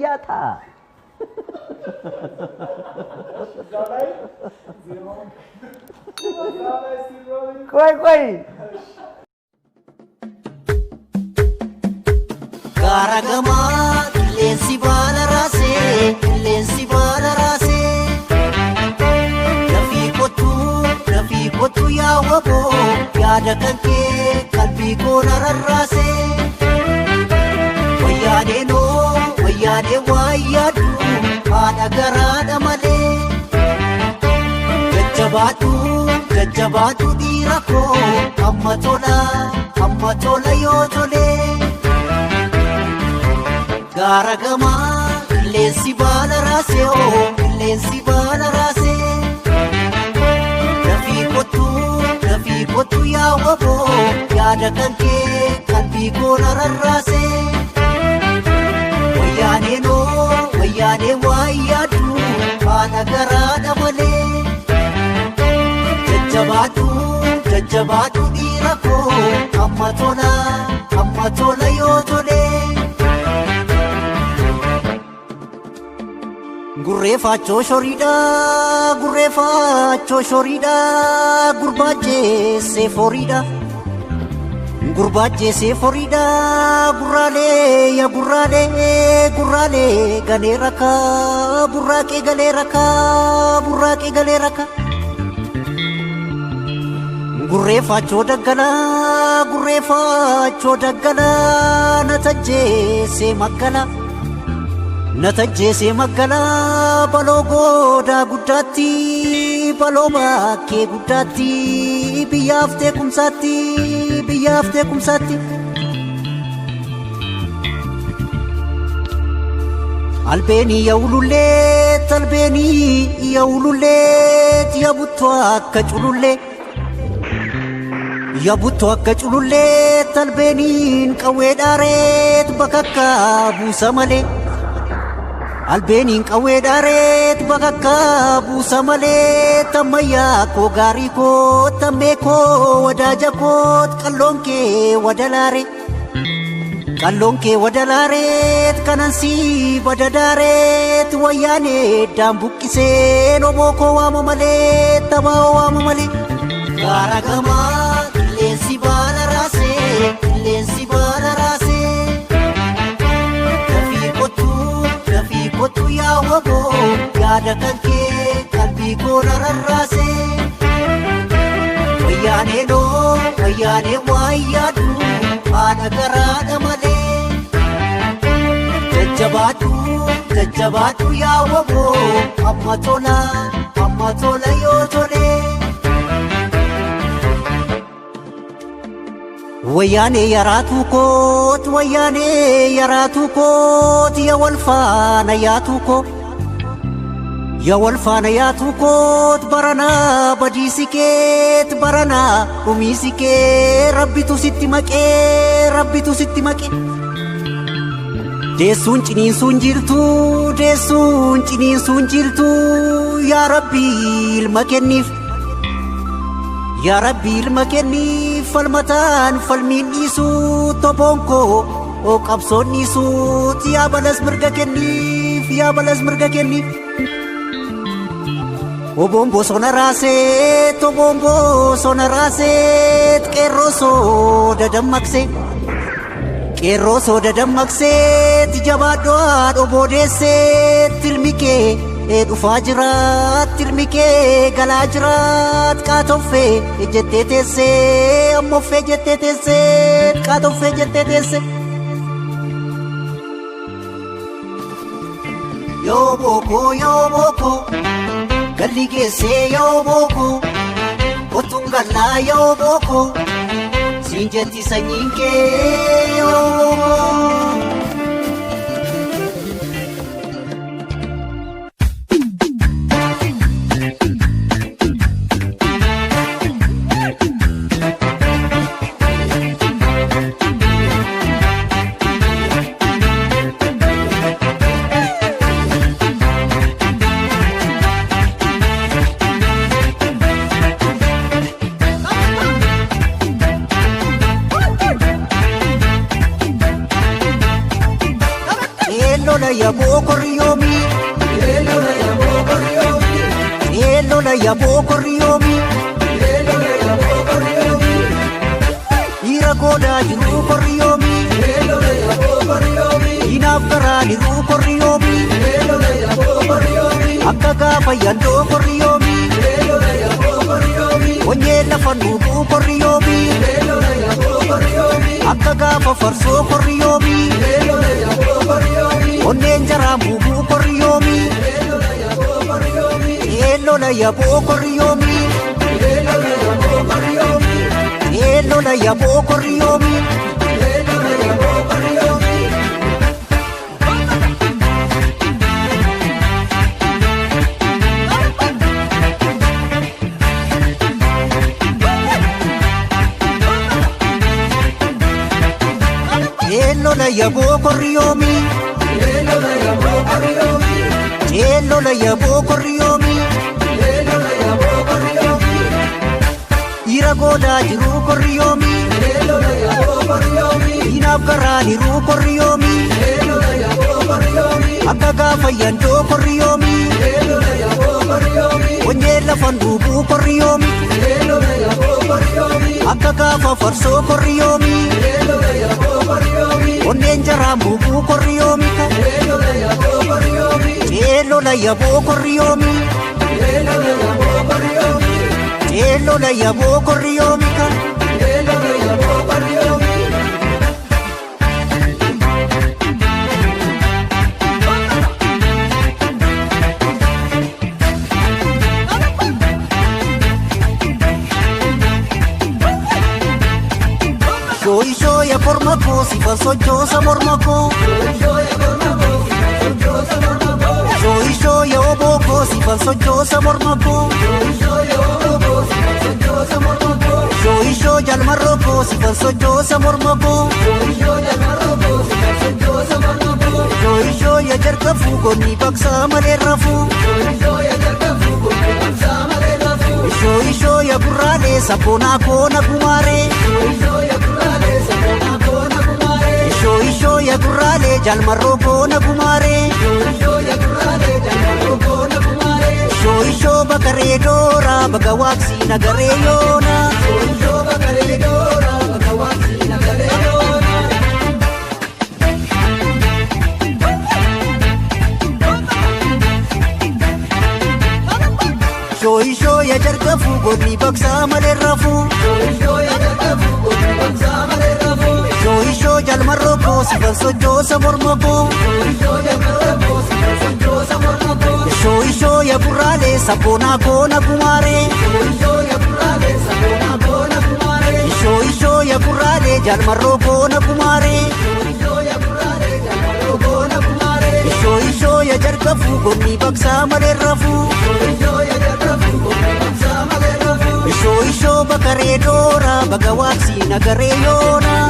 Fayyaa ta'a. እዛ ላይ ዜማውን እዛ ላይ still rolling። ቆይ ቆይ። Gaara gamaa qilleensi baala raasee, qilleensi baala raasee. Dafii kottuu, dafii kottuu yaa waboo, yaada kan kee qalbii koo na rarraasee. Wayyaanee noo, wayyaanee waa yaaddu haadha garaadha malee. Jajjabaadhu, jajjabaadhu dhiira koo, amma tola, amma tola yoo tolee. Gaara gamaa qilleensi baala raasee oo, qilleensi baala raasee. Dafii kottuu, dafii kottuu yaa waboo, yaada kan kee qalbii koo na rarraasee. Wayyaanee noo, wayyaanee waa yaaddu haadha garaadha malee. Jajjabaadhu, jajjabaadhu dhiira koo, amma tola, amma tola yoo tolee. Gurreeffachoo shoriidha, gurreeffachoo shoriidha, gurbaacheessee foriidha. Gurbaacheessee foriidha, gurraalee ya gurraalee, gurraalee galee rakkaa, burraaqee galee rakkaa, burraaqee galee rakkaa. Gurreeffachoo daggalaa, gurreeffachoo daggalaa, na tajjeessee maggalaa. Na tajjeesee maggalaa baloo goodaa guddaatti, baloo bakkee guddaatti, biyyaaf teekumsaatti, biyyaaf teekumsaatti. Albeenii yaa'ulullee, albeenii yaa'ulullee, yaabuttuu akka culullee. Yaabuttuu akka culullee, albeeniin qawwee dhaareet bakakka buusa malee. Albeeniin qawwee dhaareet bakakka buusa malee, tammayyaa koo gaarii koo, tammee koo wadaaja koo, qalloon kee wadalaare. Qalloon kee wadalaareet kanan badadaareet wayyaanee daan buqqisee oboo koo waama malee, tabaa waama malee. Gaara gamaa qilleensi baala raasee, qilleensi baala raasee. Dafii kottuu, dafii kottuu yaa waboo, yaada kan kee qalbii koo na rarraasee. Wayyaanee noo, wayyaanee waa yaaddu haadha garaadha malee. Jajjabaadhu, jajjabaadhu yaa waboo, amma tola, amma tola yoo tolee. Wayyaanee yaraatu koot, wayyaanee yaraatu koot, ya wal faana yaatu koo. Ya wal faana yaatu koot, baranaa badiisi keet, baranaa dhumiisi kee, rabbitu sitti maqee, rabbitu sitti maqee. Deessuun ciniinsuun jirtu, deessuun ciniinsuun jirtu, yaa Rabbi ilma kenniif. Yaa Rabbi ilma kenniif, falmataan falmiin dhiisu, toboon koo qabsoon dhiisu, yaa balas mirga kenniif, yaa balas mirga kenniif. Oboon bosona raasee, oboon bosona raasee, qeerroo sooda dammaqsee. Qeerroo sooda dammaqsee, jabaadhoo haadha boodeessee, tilmi kee dhufaa jiraat, tilmi kee galaa jiraat, qaatoffee jettee teessee, ammoffee jettee teessee, qaatoffee jettee teessee. Yoo bookoo, yoo bookoo, galli geessee yoo bookoo, kottuun gallaa yoo bookoo, siin jetti sanyiin kee yoo bookoo. Lola yaboo korriyoomi. Lola yaboo korriyoomi. Dhiira goodaa jiruu korriyoomi. Diinaaf karaa niruu korriyoomi. Akka gaafa yandoo korriyoomi. Onyee lafa nuuguu korriyoomi. Akka gaafa farsoo korriyoomi. Onneen jaraa muuguu korriyoomi. Lola yaboo korriyoomi. Lola yaboo korriyoomi. Lola yaboo korriyoomi. Lola yaboo korriyoomi. Dhiira goodaa jiruu korriyoomi. Diinaaf karaa niruu korriyoomi. Akka gaafa yandoo korriyoomi. Onyee lafa nduubuu korriyoomi. Akka gaafa farsoo korriyoomi. Onneen jaraa muuguu korriyoomi. Lola yaboo korriyoomi. Lola yaboo korriyoomi. Shooyishooya korma koo sifa sochoosa morma koo. Shooyishooya oboo koo sifa sochoosa morma koo. Shooyishoo jalmarroo koo sifa sochoosa morma koo. Shooyishooya jarka fuugonni baqsaa malee rafuu. Shooyishooya gurraalee sabboonaa koo na gumaaree. Shooyishooya gurraalee jalmarroo koo na gumaaree. Shooyishoo bakaree dooraa baga waaqsii nagaree yoona. Shooyishooya jarka fuugonni baqsaa malee rafuu. Shooyishoo jalmarroo koo sifa sochoosa morma koo. Shooyishooya gurraalee sabboonaa koo na gumaaree. Shooyishooya gurraalee jalmarroo koo na gumaaree. Shooyishooya jarka fuugonni baqsaa malee rafuu. Shooyishoo bakaree dooraa baga waaqsii nagaree yoona.